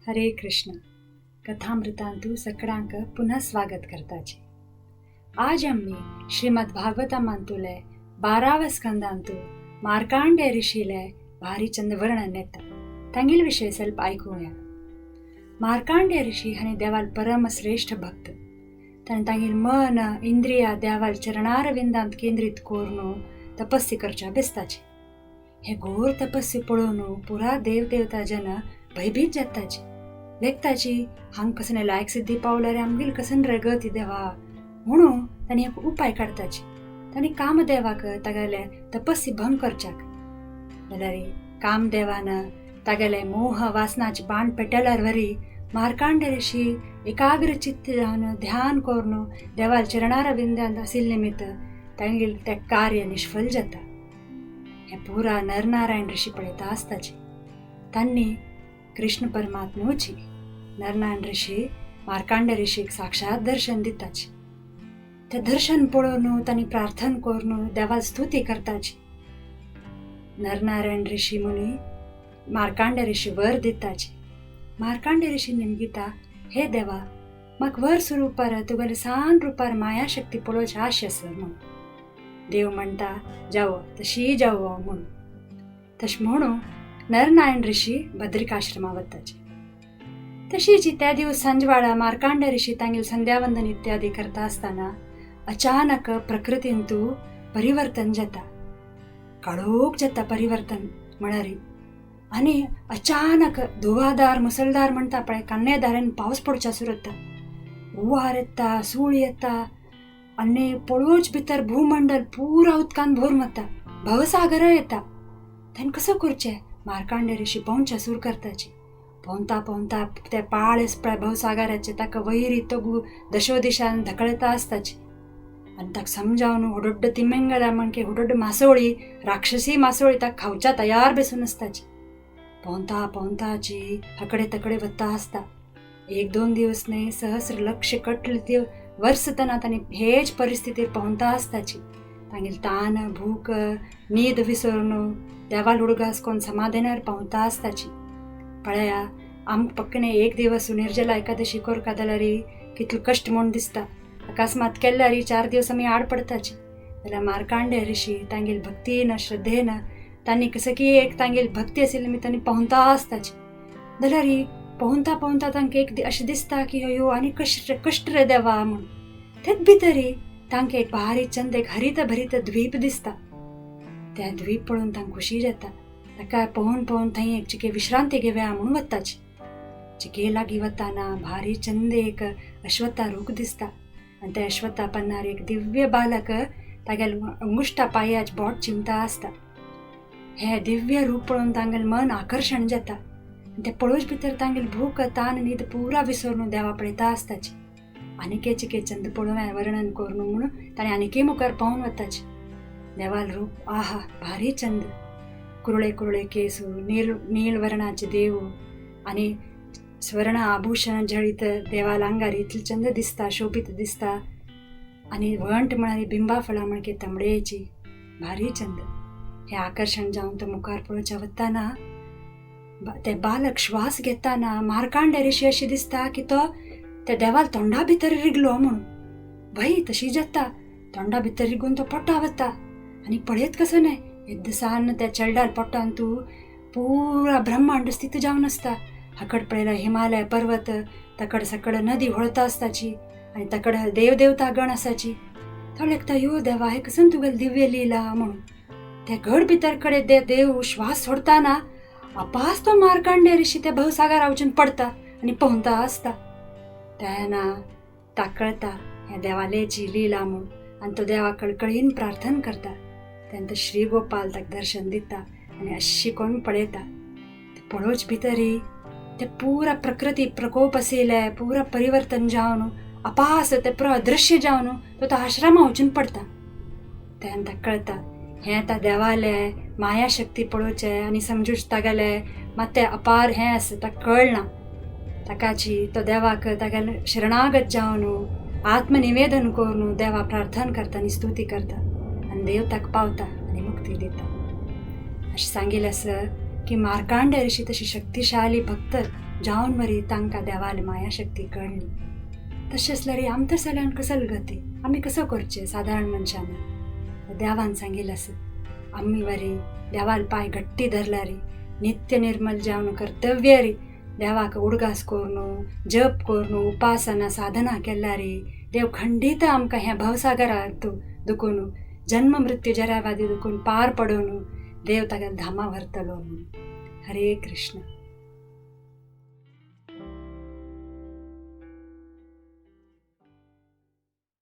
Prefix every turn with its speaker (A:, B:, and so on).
A: हरे कृष्ण. कथामृतांतु सकडांक पुनः स्वागत करताची. आज आम्ही श्रीमद भागवतामांतुले 12व्या स्कंदांतु मार्कांडे ऋषीले भारी चंद वर्णन येता. तांगेल विषय ಸ್ವಲ್ಪ ऐकूया. मार्कांडे ऋषी हांणी देवाल परमश्रेष्ठ भक्त. ताणें तांगेल मन इंद्रिया देवाल चरणारविंदांत केंद्रीत करून तपस्या करच्या बेसताची. हे घोर तपस्या पळोवन पुरा देवदेवता जन भयभीत जाताची. लेखताची हांग कसन लायक सिद्धी पावल्यार आमगेल कसन रे गती देवा म्हणून तांणी एक उपाय काडताची. तांणी कामदेवाक तागेले तपस्या भंग करच्याक. जाल्यार कामदेवान तागेले मोह वासनाचे बाण पेटल्यार वरी मार्कांडे ऋषी एकाग्र चित्त जावन ध्यान करून देवाल चरणारविंदांत आशिल्ले निमित्त तांगेल तें कार्य निष्फल जाता. हें पुरा नरनारायण ऋषी पळयता आसताची. तांणी कृष्ण परमात्मोची नरनारायण ऋषी मार्कांडे ऋषीक साक्षात दर्शन दिताची. ते दर्शन पळोवन तांणी प्रार्थना करून देवाल स्तुती करताची. नरनारायण ऋषी मुनी मार्कांडे ऋषी वर दिताची. मार्कांडे ऋषी निमगिता, हे देवा, म्हाका वर स्वरुपार तुगेले सान रुपार मायाशक्ती पळोवची आश आसा म्हूण. देव म्हणटा, जावो तशी जावो म्हूण. तशें म्हणून नरनारायण ऋषी बद्रिकाश्रमा वताचे. तशीच त्या दिवस सांजवाडा मार्कांडे ऋषी तांगेल संध्यावंदन इत्यादी करता आसतना अचानक प्रकृतींतु परिवर्तन जाता. काळोख जाता परिवर्तन म्हळ्यार. आनी अचानक धुवाधार मुसळधार म्हणटा पळय कान्नेदारान पावस पडच्या सुरू जाता. हुंवार येता, सूळ येता आनी पळोवच भितर भूमंडल पुरा उदकान भरून वता. भवसागर येता. ताणें कसो करचें? मार्कांडे ऋषी पोंवच्या सूर करताची. पोंवता पोंवता ते पाळस पळय भवसागराचे ताका वैरी तगू दशो दिशान धकळता आसताची. आनी ताका समजावन हुडोड्ड तिमेंगला म्हणके हुडोड्ड मासोळी राक्षसी मासोळी ताका खावच्या तयार बेसून आसताची. पोंवता पोंवताची हकडे तकडे वता आसता. एक दोन दिवस न्हय सहस्र लक्ष कटले ते वर्स तना तांणी हेच परिस्थितीर पोंवता आसताची. तांगेली तान भूक न्हीद विसरून देवाल उडगास कोण समाधानार पोंवता आसताची. पळया आमकां पक्कने एक दिवस निर्जला एकादशी करका जाल्यार कितलो कश्ट म्हूण दिसता. अकस्मात केल्यार 4 दिवस आमी आड पडताची. जाल्यार मार्कांडे ऋषी तांगेली भक्तीन श्रद्धेन तांणी कसं की एक तांगेली भक्ती आशिल्ली मी तांणी पोंवता आसताची. जाल्यार पोंवता पोंवता तांकां एक अशें दिसता की अयो आनी कश्ट कश्ट रे देवा म्हूण. तेच भितरी तांकां एक भारी चंद एक हरित भरीत द्वीप दिसता. त्या द्वीप पळोवन तांकां खुशी जाता. ताका पळोवन पळोवन थंय एक चिके विश्रांती घेवया म्हणून वताची. चिके लागीं वताना भारी चंद एक अश्वत्था रूख दिसता. आनी त्या अश्वत्था पन्नार एक दिव्य बालक तागेल्या अंगुश्टा पांयाच बोट चिमता आसता. हे दिव्य रूप पळोवन तांगेलें मन आकर्शण जाता. आनी ते पळोवच भितर तांगेली भूक तान न्हीद पुरा विसरून देवा पळयता आसताची. आनीक चिके चंद पळोवया वर्णन करून म्हणून ताणें आनीकय मुखार पावून वताची. देवाल रूप आहा भारी चंद. कुरळे कुरळे केसू, नील नील वर्णाचे देव आनी स्वर्ण आभूषण जळीत देवाल आंगार इतलें चंद दिसता, शोभीत दिसता. आनी वंट म्हळ्यार बिंबा फळां म्हणके तांबडेची भारी चंद. हे आकर्शण जावन तो मुखार पळोवच्या वताना ते बालक श्वास घेताना मार्कांडे ऋषी अशी दिसता की तो त्या देवाल तोंडा भितर रिगलो म्हणून. भय तशी जाता. तोंडा भितर रिगून तो पोटा वता आनी पळयत कसो न्हय येद्दसान त्या चेडल्यार पोटान तूं पुरा ब्रह्मांड स्थित जावन आसता. हकड पळयल्यार हिमालय पर्वत, तकड सकड नदी व्हळता आसताची आनी तकड देवदेवता गण आसाची. तो लेखता, यो देवा, हे कसन तुगेली दिव्य लीला म्हणून. त्या घड भितर कडेन ते देव श्वास सोडताना अपास तो मार्कांडे ऋषी त्या भवसागरा वचून पडता आनी पोंवता आसता. तेन्ना ताकळता ह्या देवालेची लीला म्हूण आनी तो देवा कळकळीन प्रार्थना करता. तेन्ना श्री गोपाल ताका दर्शन दिता आनी अशी कोण पळयता. पळोवच भितरी ते पुरा प्रकृती प्रकोप आशिल्ले पुरा परिवर्तन जावन अपास ते पुरा अदृश्य जावन तो तो आश्रमा वचून पडता. तेन्ना ताका कळता हें आतां देवालें मायाशक्ती पळोवचें आनी समजूच तागेलें मात तें अपार हें आसा ताका कळना. ताकाची तो देवाक तागेले शरणागत जावन आत्मनिवेदन करून देवा प्रार्थना करता आनी स्तुती करता आनी देव ताका पावता आनी मुक्ती दिता. अशें सांगिल्लें आसा. की मार्कांड ऋषी तशी शक्तिशाली भक्त जावन वरी तांकां देवाली मायाशक्ती कळ्ळी. तशें आसल्यार आमकां सगळ्यान कसल गती, आमी कसो करचें सादारण मनशान? देवान सांगिल्लें आसा, आमी वरी देवाल पांय घट्टी धरल्यारी, नित्य निर्मल जावन कर्तव्य री देवाक उडगास करून जप करून उपासना साधना केल्यारी देव खंडीत आमकां ह्या भवसागरांत दुखून जन्म मृत्यू जरावादी दुखून पार पडोवन देव तागेल्या धामा व्हरतलो म्हणून. हरे कृष्ण.